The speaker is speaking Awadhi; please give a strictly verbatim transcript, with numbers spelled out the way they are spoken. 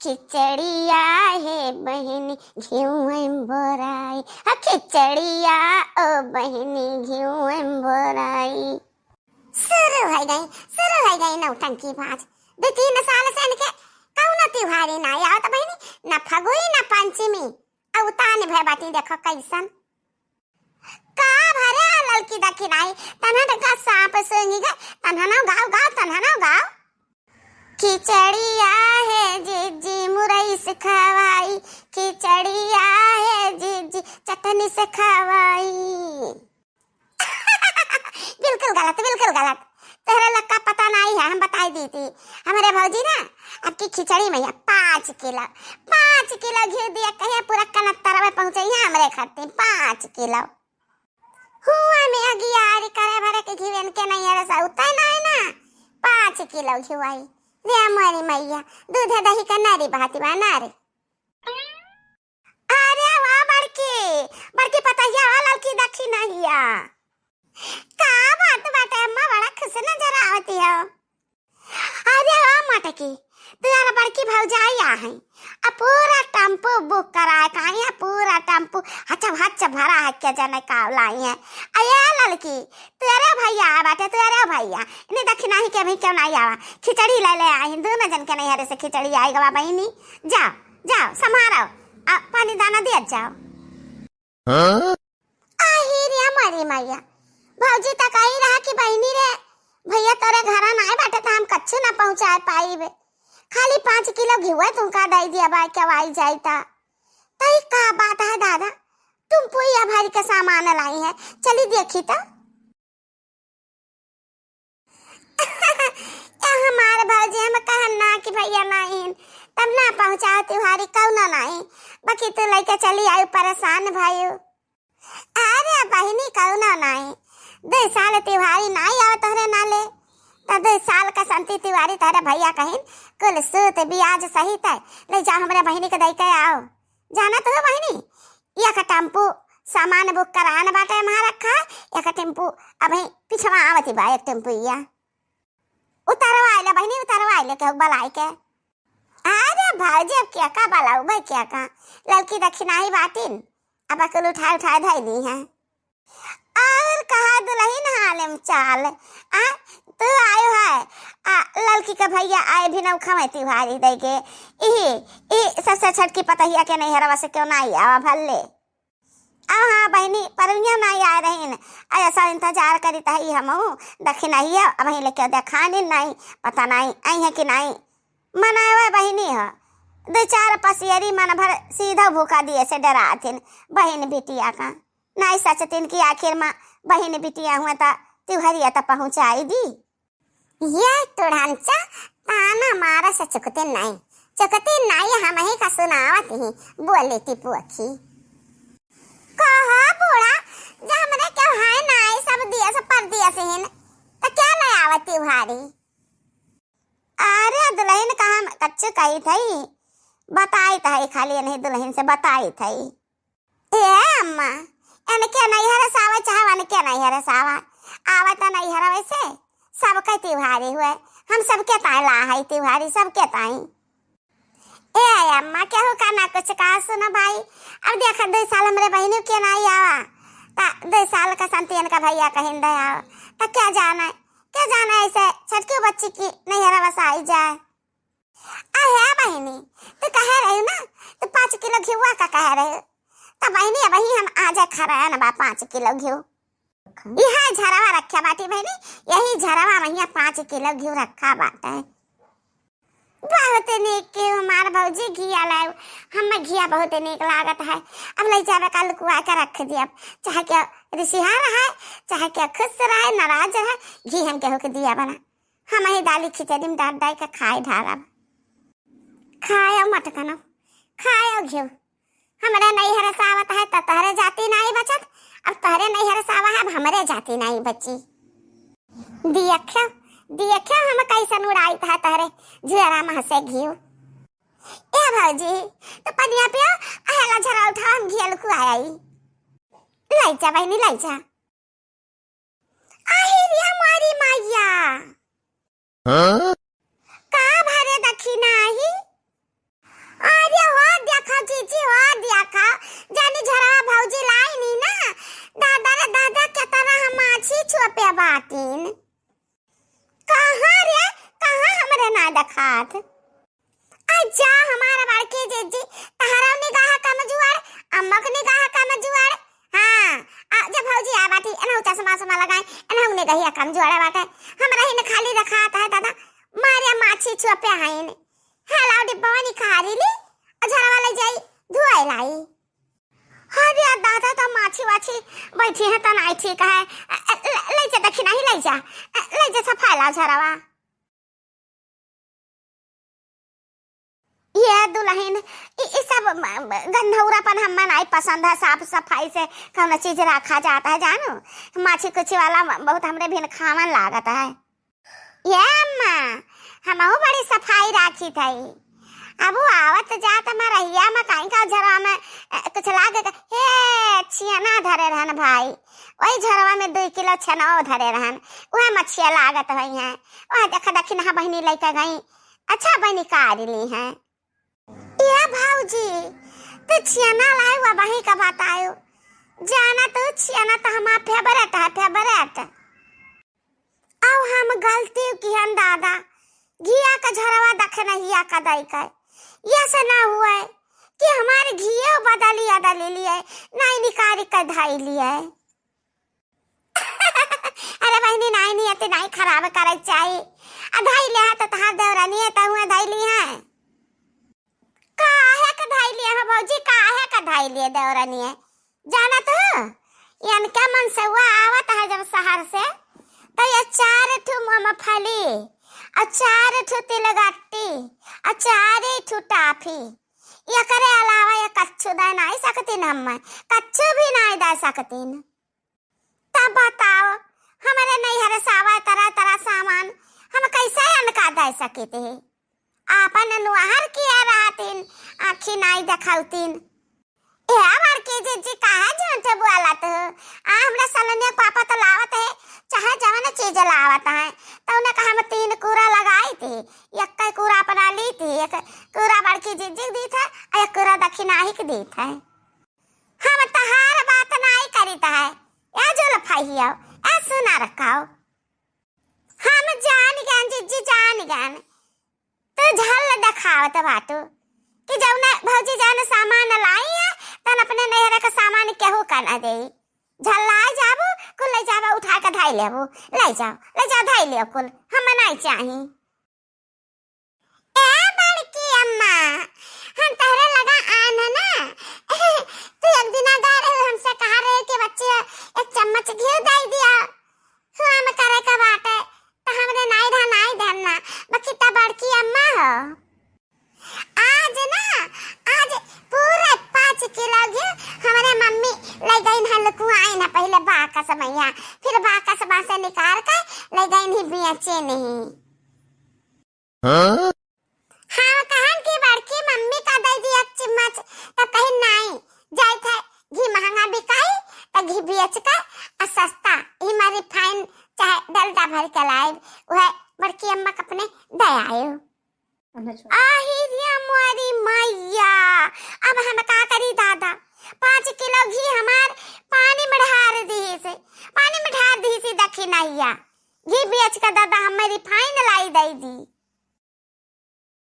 खिचड़िया हे बहिनी घिउएम बोराई, हा खिचड़िया ओ बहिनी घिउएम बोराई। शुरू होइ गई, शुरू होइ गई नौटंकी बाज। दो तीन साल से इनके कौनो त्योहारी ना आवत बहिनी, ना फगुई ना पंचमी। अउ तानी भय बाटी देखो कैसन। का भरे ललकी दखिनाही, तन्हा डंका सांप सूंघी गए, तन्हा ना गाओ गाओ, तन्हा ना गाओ। खिचड़िया हे जीजी मुरई से खवाई, खिचड़िया हे जीजी चटनी से खवाई। बिल्कुल गलत, बिल्कुल गलत। तोहरे लोग का पता नहीं है, हम बताई दी थी। हमरे भौजी ना, आपकी खिचड़ी में है पाँच किलो, पाँच किलो घी दिया, कहिया पूरा कनत्तरवा पहुँचे है हमरे खातिर, पाँच किलो। हुआ में अगियारी करे भरे के घी इनके नहीं है, रसा उतना नहीं ना, पाँच किलो घी आई। रे मोरी मैया, दूध दही का नारी बहाती बा ना रे। अरे वाह बड़की, बड़की पतहिया वाह ललकी दखिनहिया। का बात बाटे अम्मा, बड़ा खुश नजर आवती हो। अरे वाह मटकी, तोहरे बड़की भौजाई आ है। आ पूरा टेम्पू बुक कराए का है, पूरा टेम्पू हचम हच भरा है, के जने का लाई है। आ ये ललकी, तोहरे भैया आ बाटे, तोहरे भैया। इन्हें दखिनही के भी क्यों नहीं आवा, खिचड़ी ले ले आई, दोनों जन के नैहरे से खिचड़ी आई गवा बहिनी। जाओ, जाओ, संभारो, आ, पानी दाना दिया जाओ। हाँ? आही रे मोरी मैया, भौजी त कही रहा कि बहिनी रे, भैया तोरे घरा नाय बाटे त हम कच्छु ना पहुँचाए पाइबे, खाली पाँच किलो घिउआ तुमका दे दिया बा, के वाई जाई ता। तई का बात है दादा, तुम पुइया भर के सामान लाई है, चली देखी तो। ए हमार भौजी, हम कहन ना कि भैया नाइन, तब ना पहुँचाओ तिवारी कौनो नाई, बाकी तू लइके चली आयु परेशान भयु। अरे बहिनी कौनो नाई, दो साल तिवारी नाई आओ तोहरे नाले, त दो साल का संती तिवारी तोहरे भैया कहिन कुल सूद ब्याज सहित है, ले जा हमरे बहिनी के दइके आओ। जानत हो बहिनी, एक टेम्पू सामान बुक करान बाटे हमार रखा है, एक टेम्पू अबही पिछवा आवत ही बा, एक टेम्पू इया। उतरवाइ ले बहिनी, उतरवाइ ले केहू बलाइ के। अरे भौजी, अब केका बलाऊ भाई, केका? ललकी दखिनही बाटिन, अब अकुल उठाए उठाए धइली हैं। और कहा दुलहिन हाल चाल, आ, तू आयो है, आ, ललकी का भैया आए भी नौखवे तिवारी दे के, इही, इही सबसे छोटकी पतहिया के नैहरवा से क्यों नाई आवा भल्ले। अब हाँ बहिनी, परनिया नाई आए रहीन, ऐसा इंतजार करी तही हमहू, दखिनहिया, अबही लेके देखानी नाई, पता नाई, आई है कि नाई। मनावे बहिनी हो, दो चार पसियरी मन भर सीधा भूखा दिए से डराथिन, बहिन बिटिया का। नाई सचतिन कि आखिर मा बहिन बिटिया हुआ ता तिवहरिया ता पहुँचाई दी। ये टुढ़नचा ताना मारा से चुकते नाई, चुकते नाई हमही का सुनावत ही, बोले ती पोखी। कहो बूढ़ा, जे हमरे के है नाई, सब दिया से परदिया से हिन, त क्या ले आवत तिवहारी? अरे दुलहिन का हम कच्चू कही थई, बताई थई, खाली नहीं दुलहिन से बताई थई। ए अम्मा, एनके नैहर से आवे चाहे वनके नैहर से आवा, आवे त नैहर वैसे सबके तिवहारी हुए, हम सबके ताई ला है तिवहारी, सबके ताई। ए अम्मा, केहू का ना कुछ कहा, सुनो भाई, अब देखा दो साल हमरे बहिनी के नाई आवा, त दो साल का संतियन का भैया कहिन दे आवा, त क्या जाना है, क्या जाना है ऐसे छटकी बच्ची की नैहर बसाई जाए। अहे बहिनी, तू कहे रही ना, तू पाँच किलो घिउआ का कहे रही, त बहिनी, अबही हम आज खराया न बा पाँच किलो घिउ। यह झरवा रखा बाटी बहिनी, यही झरवा में यहाँ पाँच किलो घिउ रखा बाटे। बहुत नीक के हमार भौजी घिया लाए, हम घिया बहुत नीक लागत है। अब ले जावे का लुकुआ के रख दिया, चाहे के रिसिहा रहे, चाहे के खुश रहे, नाराज रहे, घी हम केहू के दिया बना। हम ही दाली खिचड़ी में डाल डाल के खाए ढारब। खायो मटकनो, खायो घिउ। हमरे नैहर से आवत है त तोहरे जाति नाई बचत, अब तोहरे नैहर से आवा है, अब हमरे जाति नाई बची। दियख्या, दियख्या हम कैसन उड़ाइत है तोहरे झुअरा में से घिउ। ए भौजी, तो पनिया पियो, अहेला झरा उठा, हम घिया लुकुआ आई। लाई जा बहिनी, लाई जा। आही रे हमारी मैया। हाँ? का भरे दखिनही? आ जा हमार बड़की जिज्जी, तहरउ निगाह कमजोर, अम्मक निगाह कमजोर। हाँ, आ जा भौजी, आ बाटी, एनहु चश्मा उश्मा लगाई, एनहु निगहिया कमजोर बाटे। हमरा ही न खाली देखात है दादा, मारे माछी चुपे हईन। हेलाउ डिब्बवा निकारी ली, आ झरवा ले जाई, धुआई लाई। अरे दादा, त माछी वाछी बैठी है त नाई ठीक है। ले, ले जा, देखी नहीं, ले जा, ले जा, सफाई ला झरवा। ये दुलहिन, इ, इ सब म, म, गन्हौरापन हम्मा नाई पसंद है। साफ सफाई से कौनो चीज रखा जात है, जानू। माछी कुछी वाला म, बहुत हमरे भिन खावन लागत है। ये अम्मा, हमहू बड़ी सफाई राखी थई। अब वो आवत जात में रहिया में कहीं का झरवा में, अ, कुछ लागे का, हे, छियना धरे रहन भाई, वही झरवा में दुई किलो छेनवा धरे रहन, वह मछिया लागत हुई हैं। वह देखा देखी नहा बहिनी लइके गई, अच्छा बहिनी कारी ली हैं। ए भौजी, तू छियना लायो, वह बही का बतायो। जाना तू छियना तो हमार फेवरेट है, फेवरेट। अब हम गलती किहन दादा, घिया का झरवा दखनहिया का दई के। ये से ना हुए कि हमारे घिये बदली अदली लिए, नाई निकारी के धई लिए। अरे बहिनी, नाई नियत नाई खराब करे चाही। आ धई ले है तो तहार देवरानी है, तहुआ धई ली है। काहे के धई लिए है भौजी, काहे के धई लिए देवरानी है? जानत हो, इनका मनसेवा आवत है जब शहर से, तो ये चार ठो मूंगफली, और चार ठो तिलगट्टी, और चार ठो टाफी, एकरे अलावा ये कच्चू दे नहीं सकतीन, हम कच्चू भी नहीं दे सकतीन। तब बताओ, हमरे नैहर से आवा तरह तरह सामान, हम कैसे इनका दे सकित है? आपन नुहर किया रहतीन, आँखी नाई देखावतीन। ए बड़की जिज्जी, काहे झूठ बोलत हो? आ, हमरा सलोनिया के पापा तो लावत है, चाहे जवन चीज लावत है, तो उन्हें कहा हम तीन कूरा लगाई थी, एक कूरा अपना ली थी, एक कूरा बड़की जिज्जी के दी थे, और एक कूरा दखिनाही के दी थे। हम तहार बात नाई करित है, ए जुल्फहियो, ए सुना रखाओ। हम जान गन जिज्जी, जान गन। तू झल देखावत बाटू कि जौने भौजी जौन सामान लाई है, तन अपने नैहरे के सामान केहू का ना देई। झल्लाए जाबू, कुल ले जाबू, उठा के धाई लेबू, ले जाओ, ले जाओ, धाई लेओ कुल, हम नहीं चाही। ए बड़की अम्मा, हम तोहरे लगा आन है ना, तू एक दिना गा रहे हमसे कहा रहे कि बच्चे एक चम्मच घी दे दिया, हम करे का बाटे, तो हमरे नाई धा नाई धरना, बकिता बड़की अम्मा हो। आज ना, आज पूरे पाँच किलो घी हमरे मम्मी ले गईन है, लुकुआइन है पहले बाकस में, फिर बाकस में से निकाल के ले गईन ही बेचे नहीं। हाँ? हाँ, कहन कि बड़की मम्मी का दे दिया चम्मच, तब कही, "नाई, जाइत है, घी महंगा बिकाई, त घी बेच के आ सस्ता, ई में रिफाइन चाहे डलडा भर के लाइब, उहे बड़की अम्मा के अपने दे आयो।" अच्छा। आही रे मोरी मैया, अब हम का करी दादा, पाँच किलो घी हमार पानी में ढार दिहिस, पानी में ढार दिहिस दखिनहिया। घी बेच के दादा हम रिफाइन लाई दे दी।